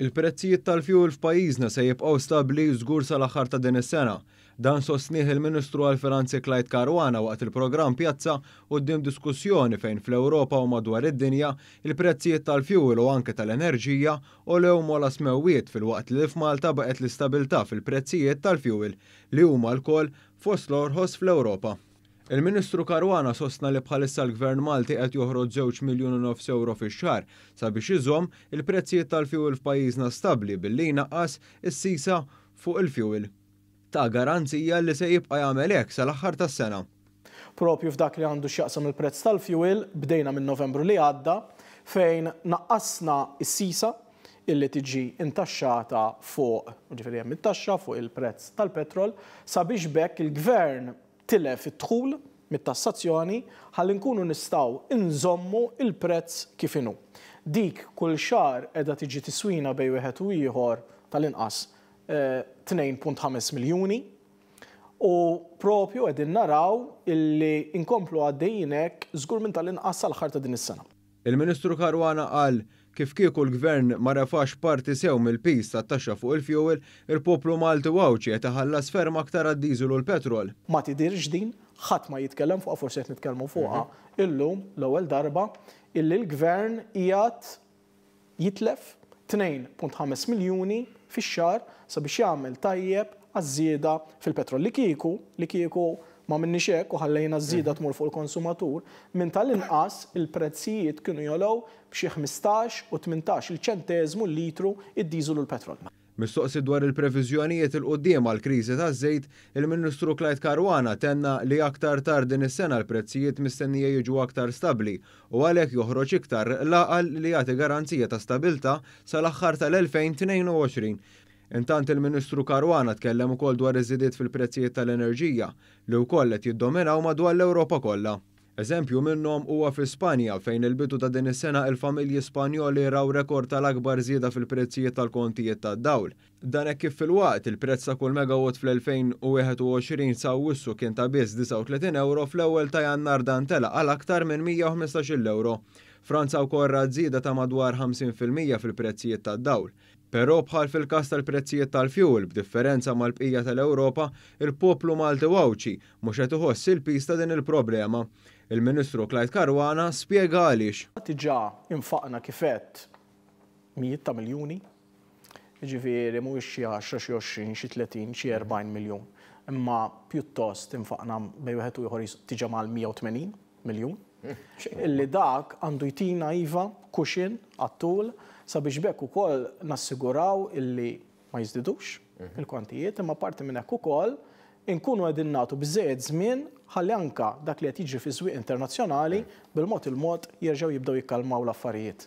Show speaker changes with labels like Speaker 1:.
Speaker 1: Il-prezzijiet tal-fjuwil f'pajjiżna se jibqgħu stabbli żgur sal-aħħar ta' din is-sena. Dan sostnieh il-Ministru għall-Finanzi Clyde Caruana waqt il-programm Pjazza quddiem diskussjoni fejn fl-Ewropa u madwar id-dinja, il-prezzijiet tal-fjuwil u anke tal-enerġija għolew m'ogħla smewwiet filwaqt li f'Malta baqgħet l-istabilità fil-prezzijiet tal-fjuwil li huma lkoll fost l-orħos fl-Ewropa. Il-Ministru Caruana sostna li bħalissa l-Gvern Malti qed joħroġ żewġ miljun u nofs ewro fix-xahar sabiex iżomm il-prezzijiet tal-fjuwil f'pajjiżna stabbli billi jnaqqas is-sisa fuq il-fjuwil. Ta garanzija li se jibqa' jagħmel hekk sal-aħħar tas-sena.
Speaker 2: Propju f'dak li għandu x'jaqsam il-prezz tal-fjuwil, bdejna minn Novembru li għadda fejn naqqasna s-sisa illi tiġi intaxxata fuq, jiġifieri hemm it-taxxa fuq il-prezz tal-petrol, sabiex b'hekk il-Gvern tilef id-dħul mit-tassazzjoni ħalli nkunu nistgħu nżommu l-prezz kif inhu. Dik kull xahar qiegħda tiġi tiswina bejn wieħed u ieħor tal-inqas 2.5 miljuni u propju qegħdin naraw illi nkomplu għaddejjin hekk żgur minn tal-inqas sal-aħħar ta' din is-sena.
Speaker 1: Il-Ministru Caruana qal kif kieku l-Gvern ma refax parti sew mill-piż tat-taxxa fuq il-fjuwil, il-poplu Malti u Għawdxi qed iħallas ferm aktar għad-diesel u l-petrol.
Speaker 2: Ma tidhirx din, ħadd ma jitkellem fuqha, forsi qed nitkellmu fuqha illum l-ewwel darba, illi l-Gvern qiegħed jitlef 2.5 miljuni fix-xahar sabiex jagħmel tajjeb għaż-żieda fil-petrol. Li kieku, li kieku m'għamilniex hekk u ħallejna ż-żieda tmur fuq il-konsumatur, minn tal-inqas il-prezzijiet kienu jogħlew b'xi 15 u 18-il ċenteżmu l-litru id-diesel u l-petrol.
Speaker 1: Mistoqsi dwar il-previżjonijiet 'il quddiem għall-kriżi taż-żejt, il-Ministru Clyde Caruana tenna li aktar tard din is-sena l-prezzijiet mistennija jiġu aktar stabbli u għalhekk joħroġ iktar l-għaqal li jagħti garanzija ta' stabilità sal-aħħar tal-2022. Intant il-Ministru Caruana tkellem ukoll dwar iż-żidiet fil-prezzijiet tal-enerġija li wkoll qed jiddominaw madwar l-Ewropa kollha. Eżempju minnhom huwa fi Spanja fejn il-bidu ta' din is-sena il-familji Spanjoli raw rekord tal-akbar żieda fil-prezzijiet tal-kontijiet tad-dawl. Dan hekk kif filwaqt il-prezz ta' kull megawatt fl-2021 sa Awwissu kien ta' biss 39 ewro fl-ewwel ta' Jannar dan tela' għal aktar minn 115-il ewro. Franza wkoll rat żieda ta' madwar 50% fil-prezzijiet tad-dawl. Però bħal fil-każ tal-prezzijiet tal-fjuwil, b'differenza mal-bqija tal-Ewropa, il-poplu Malti u Għawdxi mhux qed iħoss il-piż ta' din il-problema. Il-Ministru Clyde Caruana spjega għaliex.
Speaker 2: Diġà infaqna kif għedt mijiet ta' miljuni, jiġifieri mhuwiex xi għaxra, xi 20, xi 30, xi 40 miljun, imma pjuttost infaqna bejn wieħed u ieħor diġà mal-180 miljun, illi dak għandu jtina iva cushion għat-tul sabiex b'hekk ukoll nassiguraw illi ma jiżdidux il-kontijiet, imma apparti minn hekk ukoll inkunu qegħdin nagħtu biżżejjed żmien ħalli anke dak li qed jiġri fis-swieq internazzjonali bil-mod il-mod jerġgħu jibdew jikkalmaw l-affarijiet.